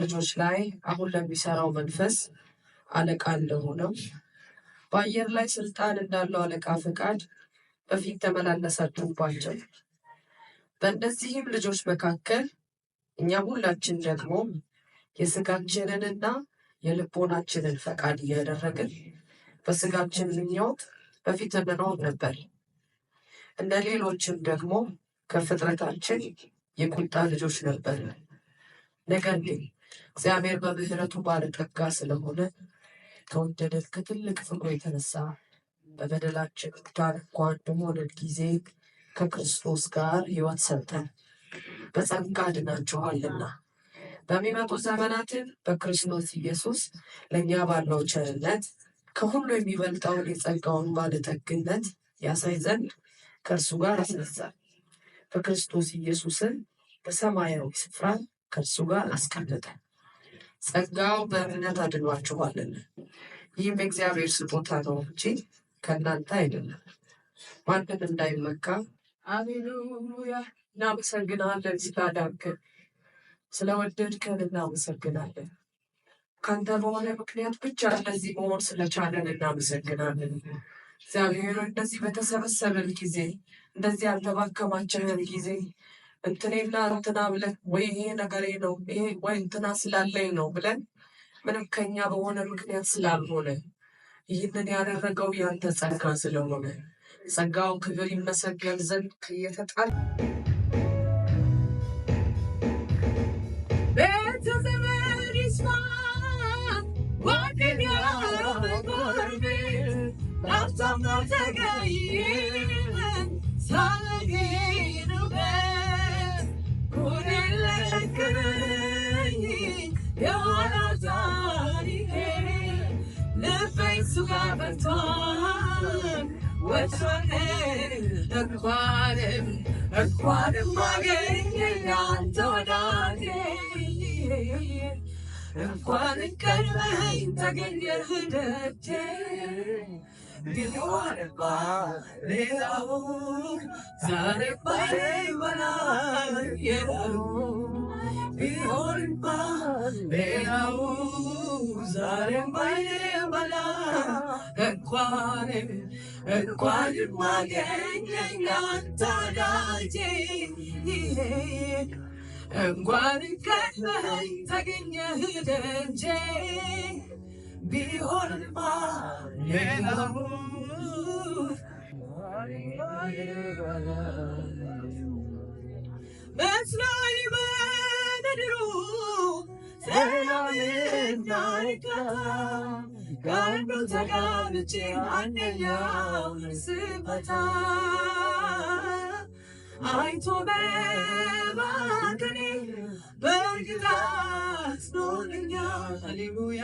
ልጆች ላይ አሁን ለሚሰራው መንፈስ አለቃ እንደሆነው በአየር ላይ ስልጣን እንዳለው አለቃ ፈቃድ በፊት ተመላለሳችሁባቸው። በእነዚህም ልጆች መካከል እኛም ሁላችን ደግሞ የስጋችንንና የልቦናችንን ፈቃድ እያደረግን በስጋችን ምኞት በፊት እንኖር ነበር። እንደ ሌሎችም ደግሞ ከፍጥረታችን የቁጣ ልጆች ነበር። ነገር ግን እግዚአብሔር በምሕረቱ ባለጠጋ ስለሆነ ከወደደን ከትልቅ ፍቅሩ የተነሳ በበደላችን ሙታን እንኳን በሆንን ጊዜ ከክርስቶስ ጋር ሕይወት ሰጠን፣ በጸጋ ድናችኋልና። በሚመጡ ዘመናትን በክርስቶስ ኢየሱስ ለእኛ ባለው ቸርነት ከሁሉ የሚበልጠውን የጸጋውን ባለጠግነት ያሳይ ዘንድ ከእርሱ ጋር አስነሳን። በክርስቶስ ኢየሱስን በሰማያዊ ስፍራ ከእርሱ ጋር አስቀመጠን። ጸጋው በእምነት አድኗችኋልና፣ ይህም የእግዚአብሔር ስጦታ ነው እንጂ ከእናንተ አይደለም፣ ማንም እንዳይመካ። አሌሉያ! እናመሰግናለን ስላዳንከን፣ ስለወደድከን እናመሰግናለን። ከአንተ በሆነ ምክንያት ብቻ እንደዚህ መሆን ስለቻለን እናመሰግናለን። እግዚአብሔር፣ እንደዚህ በተሰበሰብን ጊዜ፣ እንደዚህ አንተ ባከማቸህን ጊዜ እንትኔና እንትና ብለን ወይ ይሄ ነገሬ ነው ይሄ ወይ እንትና ስላለኝ ነው ብለን ምንም ከኛ በሆነ ምክንያት ስላልሆነ፣ ይህንን ያደረገው ያንተ ጸጋ ስለሆነ ጸጋው ክብር ይመሰገን ዘንድ እየተጣል ቤተ ዘመድ ይስማ፣ ጓደኛ ጎረቤት፣ ላፍታም አልተገኘም ሳላገኝበት። ጉድ ለከኝ የኋላ ታሪኬ፣ ልቤ እሱ ጋር በርቷል ወጥቷል። እንኳንም እንኳንም አገኘኝ አንተ ወዳጄ፣ እንኳን ቀድመኸኝ ተገኘህ ደጄ። ቢሆንማ ሌላው ዛሬ ባይበላየው፣ ቢሆንማ ሌላው ዛሬም ባይበላ፣ እንኳንም እንኳንም አገኘኝ አንተ ወዳጄ፣ እንኳን ቀድመኸኝ ተገኘህ ደጄ። ቢሆንማ ሌላው መስሎኝ በምድሩ ሰላምና እርካታ፣ ከአንዱ ተጋብቼ አንደኛውን ስፈታ፣ አይቶ መባከኔ በእርግጥ አዝኖልኛል። ሃሌሉያ!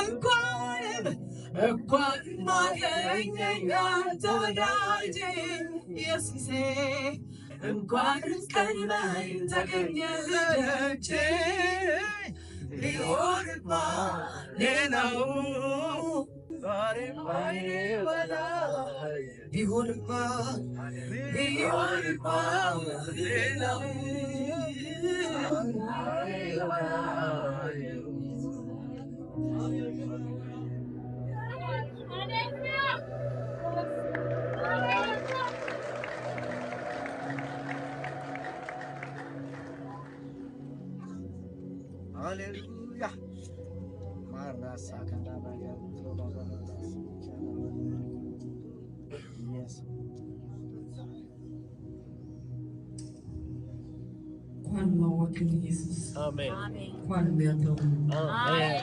እንኳንም እንኳንም አገኘኝ አንተ ወዳጄ ኢየሱሴ፣ እንኳን ቀድመኸኝ ተገኘህ ደጄ። ቢሆንማ ሌላው ቢሆንማ ቢሆንማ ሌላው። Hallelujah. Marasa karabaya. Yes. እንኳን አወቅን ኢየሱስ። Amen. እንኳን ያለው Amen.